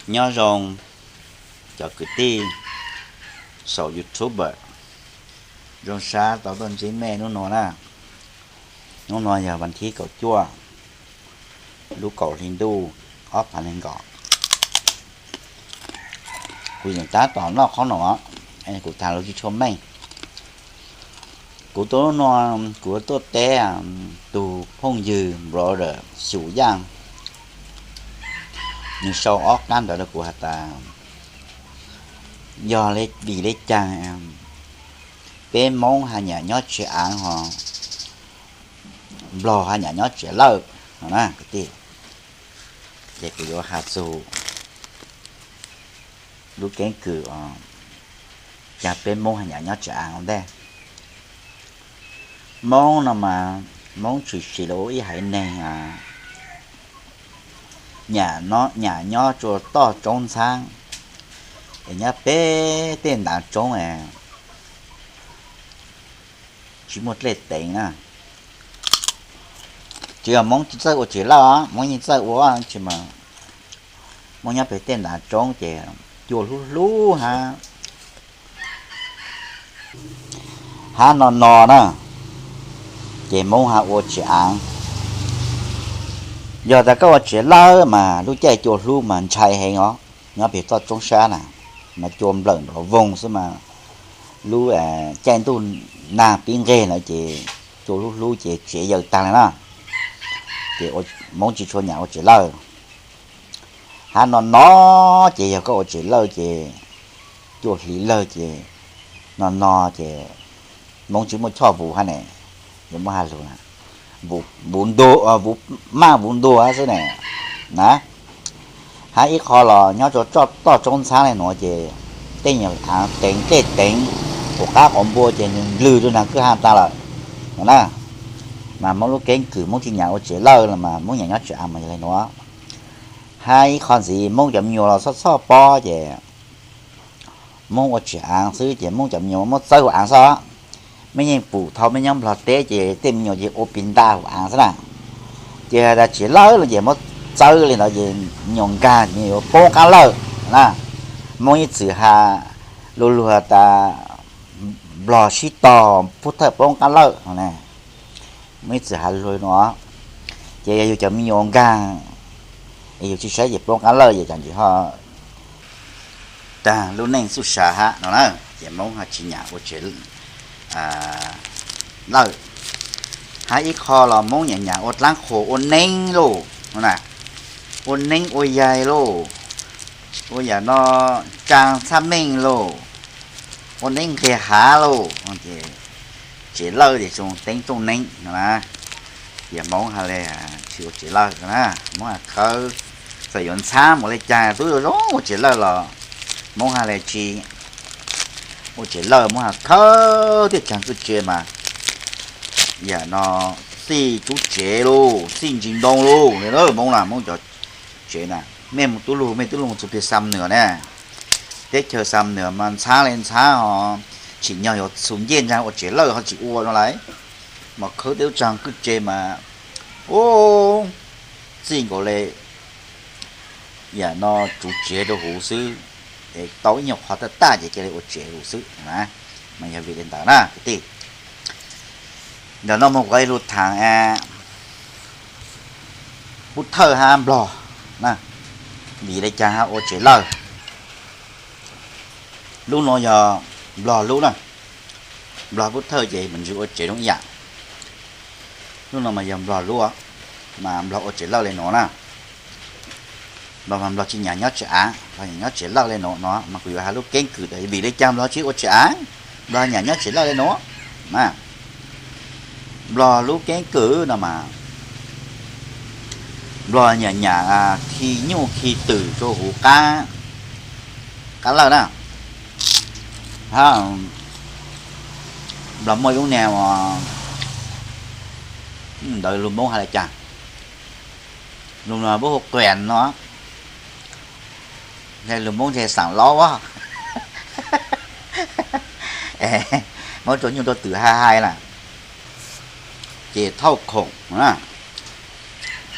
Nyob zoo cov kwv tij saum YouTube, zoo sab tau tuaj ntsib mej hnub no na. Hnub no yog vas thib kaum cuaj, lub kaum hli ntuj ob phav nees nkaum. Kuv yeej tab tom noj qhob noom, kuv tag lub tsis tshua meej. Kuv tuaj lub no, kuv tuaj teb tus phooj ywg brother Xyum Yaj, nws sau ob kab ntawv rau kuv has tas yog vim le caag peb Moob has nyam nyob tsev aav ho Nplog has nyam nyob tsev lawj no na kwv tij. Ces kuv yuav has txug lub keeb kwm caag peb Moob has nyam nyob tsev aav ua ntej. Moob no mas Moob tshwm sim los ua ib haiv neeg nyam nyob rua toj roob ntxhaab, es nyob pem tej ntav roob tsis muaj dlej teev na. Tsis yog Moob tsis txawj ua tsev lawj os, Moob yeej txawj ua, tsis mas Moob nyob pem tej ntav roob ces cua hlub hlub hab, hab no no na, ces Moob has ua tsev aav. Yog tas koj ua tsev lawj mas lub caij cua hlub mas ntshai heev os. Nyob pem toj roob sab na, mas cua nplawm nrov voog xwb mas lub caij ntuj nag pib nqeg lawm ces cua hlub hlub ces tsev yaws tag lawm na. Ces Moob tsis tshua nyam ua tsev lawj. Hab no no ces yog koj ua tsev lawj ces cua hliv lawg ces no no ces Moob tsis muaj choj vuv hab ne, yuav muab has lug na, vuv ntuag, vuv maj vuv ntuag xwb ne na. Hab ib qho los nyob rua toj roob ntxhaab le nuav ces tej nyuag aav teev dlej teev, quas qab quas npua ces nws ndlwg rua nraag kwj ha tag lawm no na. Mas Moob lub keeb kwm Moob tsis nyam ua tsev lawj los mas Moob nyam nyob tsev aav mas yog le nuav. Hab ib qho ntxiv Moob cov me nyuam los txhob txhob pob ces Moob ua tsev aav xwb ces Moob cov me nyuam muab txawb huv aav xwb. Mej yeej pum thaum mej nyob Nplog teb ces tej me nyuam ces ua pis nta huv aav xwb na. Ces has tas tsev lawj los ces muab txawb le ntawd ces me nyuam nkag ces yuav poob qaab lawj na. Moob ib txwm has lug lug has tas Nplog sib tog pub thawj poob qaab lawj no ne. Moob ib txwm has lug lug no, ces yog yug cov me nyuam nkag, yug tsis saib ces poob qaab lawj ces tam ntsis ho tag lub neej txuj sa hab no na. Ces Moob ho tsis nyam ua tsev lawj. Hab ib qho los Moob nyam nyam ua dlaab qhuas ua neeb lauj, ua neeb ua yaig lauj, ua yam no tsaa txhaj meej lauj, ua neeb nqeg hav lauj. Tsev lawj ces zoo teeb rooj neeb no na. Ces Moob has le tsis ua tsev lawj na, Moob has khawb, txawm yuav ntxhab mus le caag tub zoo zoo ua tsev lawj los Moob has le tsis ua tsev lawj, Moob has khawb tiaj caag kwj tse mas yam no txij rub tsev lauj, txij ntsis ntoo lauj. Moob na, Moob cov tsev na, mej mus tub lug, mej tub lug mus txug peg Xam Nwm ne, teb chaws Xam Nwm mas ntxhab le ntxhab ho, tsim nyog yuav xus ncej ntsaag ua tsev lawj ho tsis ua no lawm, mas khawb tej lub tsaag kwj tse mas ub, txij nkaus le yam no tsuv tsev rau huv xwb, es tau ib nyuag qhov taj taj ces cia li ua tsev huv xwb na. Mas yog vim le ntawd na kwv tij. Ntawm no mus kuv lug thaam Pub Thawj hab Nplog na, vim le caag hab ua tsev lawj. Lub no yog Nplog lub na, Nplog Pub Thawj ces mam ntsib ua tsev zoo ib yam. Lub no mas yog Nplog lub, mas Nplog ua tsev lawj le nuav na. Nplog mas Nplog tsis nyam nyob tsev av, Nplog nyam nyob tsev lawj le nuav no, mas kuv yuav has lub keeb kwm tas vim le caag Nplog tsis ua tsev av, Nplog nyam nyob tsev lawj le nuav. Nplog lub keeb kwm no mas Nplog nyam nyam khi nyuj khi twm rua huv qab, qab lawj na. Hab Nplog muaj ib lub niag ntawd lug Moob has le caag, lug no puab hu qias no, lug Moob ntshe xaam laub a, muab rua nyuj rua twm hais hais lawm, ces thauj khoom na.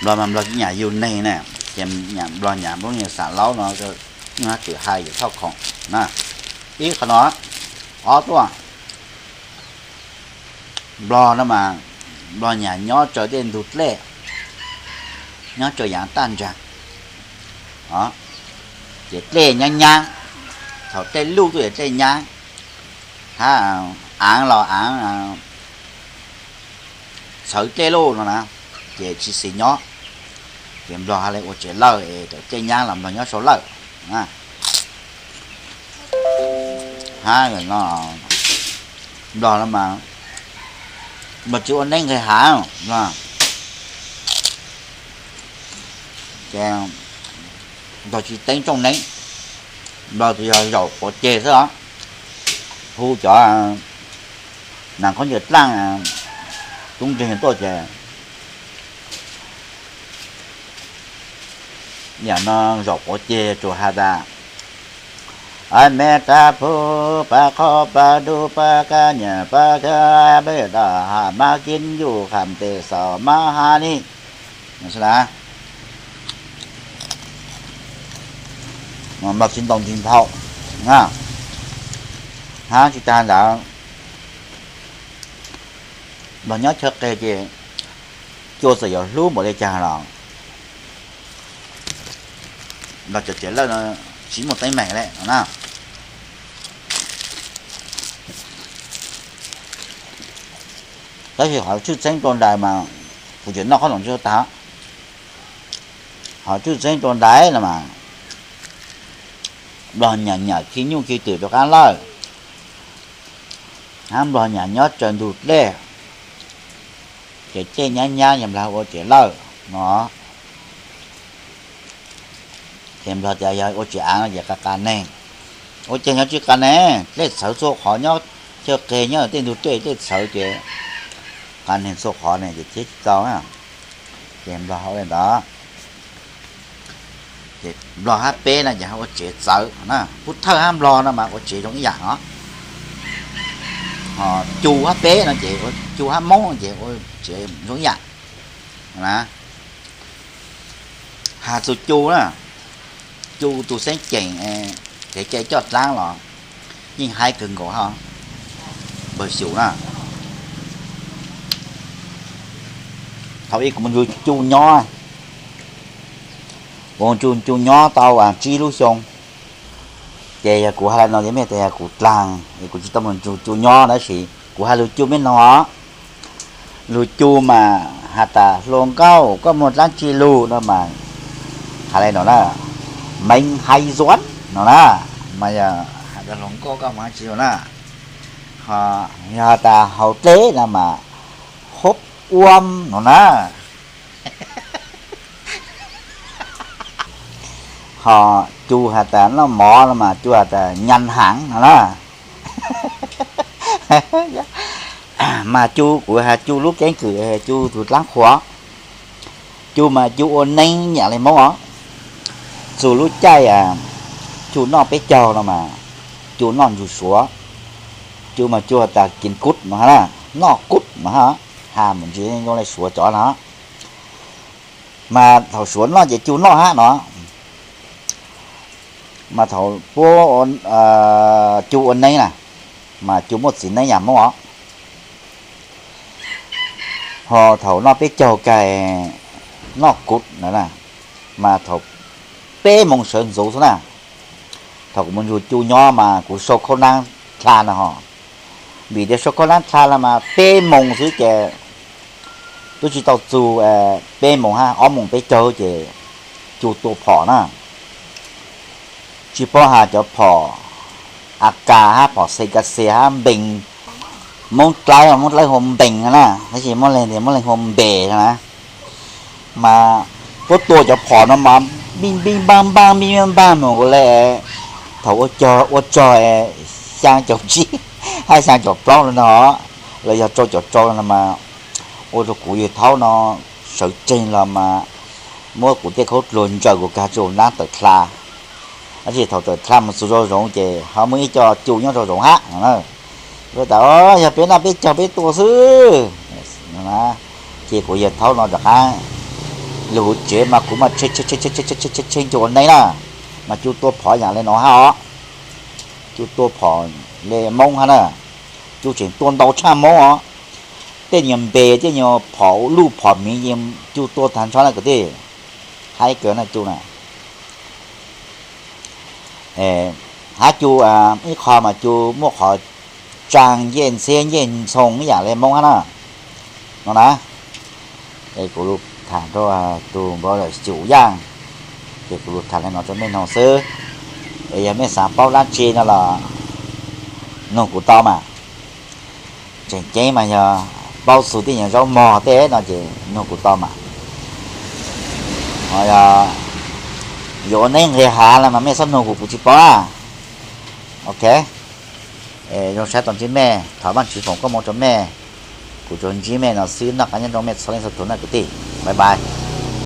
Nplog mas Nplog tsis nyam yug neeg na, Ces nplog nyam nplub nyam xam laub no, nyuj hab twm hais yawm thoj khoom na. Ib qhov no, ob tuaj, nplog no mas nplog nyam nyob tsawv tej ntug dlej, nyob tsawv yaav taj nraag, ces dlej nyaab nyaab, thaum dlej luj tuaj ces dlej nyaab, hab aav los aav txhawv dlej luj no na, ces tsis xis nyob. Ces nplog hab le ua tsev lawj es thaum dlej nyaab los nplog nyob sau lawj. Hab no, nplog no mas nplog tsis ua neeb nqis hav, ces nplog tsis teeb tsooj neeb, nplog tsuas yog zaum quav ceg xwb os. Hu cov nas khaub ncaws dlaaj tub nreeg tuaj ces yam no zaum quav ceg tsuas has tas, me rab phu, pab qhob pab dub pab kab nyam pab kab peb tau has mab kib yuj kham tes xaus mab hab ni. Nplog tsis ntaus nti nphau, hab tsis tag ntawd, nplog nyob chaw qeg ces cua txawm yuav hlub npaum li cas los nplog cov tsev lawj no tsis muaj teeb meem li no na. Tab sis qhov tshwj txheeb rua ntais mas kuv tseem noj qhob noom tsis tau tag. Qhov tshwj txheeb rua ntais no mas nplog nyam nyam khi nyuj khi twm rov qab lawj, hab nplog nyam nyob tsawv ntug dlej, ces dlej nyab nyab yog nplog ua tsev lawj no. Ces nplog tias yog ua tsev aav no ces qas qas neeg, ua cas nyob tsis qas neeg, dlej txhawv txhua qhov nyob chaw qeg nyob tej ntug dlej dlej txhawv ces qas neeg txhua qhov ne ces thiab tsis tau. Ces nplog ua li ntawd. Ces nplog hab peb no ces ua tsev txawv na, pub thawj hab nplog no mas ua tsev zoo ib yam os. Ho cu hab peb no ces, cu hab moob no ces ua tsev zoo ib yam na. Has txug cu na, cu tug xeeb ceem kev cai coj dlaab los yeej haib kawg nkaus hab, npawg xyum na. Thaum ub kuv mus nrug cu nyob, kuv mus nrug cu nyob tau tsib lub xyoo, ces yog kuv has le no ces mej tas yog kuv dlaag es kuv tsis tau mus nrug cu nyob tab sis kuv has lug cu mej noog os. Lug cu mas has tas hluas nkauj koj muaj dlaab tsi lug no mas has le no na, meev hais zuav no na, mas yog has tas hluas nkauj koj muaj dlaab tsi lug na. Ho yog has tas haus dlej no mas hub uam no na. Ho cu has tas noj mov no mas cu has tas nyas haav no na. Mas cu, kuv has cu lub keeb kwm, cu tug dlaab qhuas. Cu mas cu ua neeb nyam le Moob os. Txug lub caij cu noj peb caug no mas cu noj ntsuag suav. Cu mas cu has tas kis kub no hab na, noj kub no hab, has mus ntsis zoo le suav cov no. Mas thaum suav noj ces cu noj hab no. Mas thaum puab cu ua neeb na, mas cu muaj txiv neeb yam Moob os. Ho thaum noj peb caug kag noj kub na, mas thaum peb moos sawv ntxuv xwb na. Thaum kuv mus nrug cu nyob mas kuv sau khaub naab dlha no ho, vim tias sau khaub naab dlha no mas peb moos xwb ces twb tsis tau txug peb moos hab, ob moos peb caug ces cu tua phom na. Tsis paub has cov phom A K hab phom C K C hab npees, Moob Dlawb, Moob Dlawb hu npees na, tab sis muab leeg tias muab leeg hu npes na. Mas puab tua cov phom no mas npij npij npaaj npaaj npij npaaj npaaj mus kuv le. Thaum ua cog ua cog xyaa caum tsib hab xyaa caum plaub no, los yog rau caum rau no mas ua rau kuv yawg thaub no sawv tsees los mas muab kuv tej khaub dluag ntsaws kuv kag tsi ua naab tawm dlha. Tab sis thaum tawm dlha mus txug zoo zoov ces ho muaj ib co cu nyob zoo zoov hab no na. Kuv tas yog peb noj peb caug peb tua xwb. Ces kuv yawg thaub no rov qaab Lwm hauv tsev mas kuv mas tshe tshe ncua neb na, mas Cu tua phom yam le no hab os. Cu tua phom le Moob hab na, Cu tseem tua ntau tshaj Moob os. Tej nyuag npe tej nyuag phom luj phom miv Cu tua tag nrho na kwv tij. Haib kawg na Cu na. Hab Cu ib qho mas Cu muaj qhov tsaa ncej ntxhiab ncej ntxhoo ib yam le Moob hab na. No na, es kuv lug tham rau tug brother Cu Yaaj, ces kuv lug tham le no rau mej noog xwb. Es yog mej xav paub dlaab tsi no los nug kuv tau mas. Tseem ceeb mas yog paub txug tej nyuag zaub mog tej no ces nug kuv tau mas. Ho yog yuav ua neeb nqis hav no mas mej txhob nug kuv, kuv tsis paub na. Ok, zoo sab tau ntsib mej, thov Vaajtswv foom koob moov rau mej. Kuv tsuas ntsib mej no xwb, noj qab nyob zoo mej txhua leej txhua tug na kwv tij. Bye bye.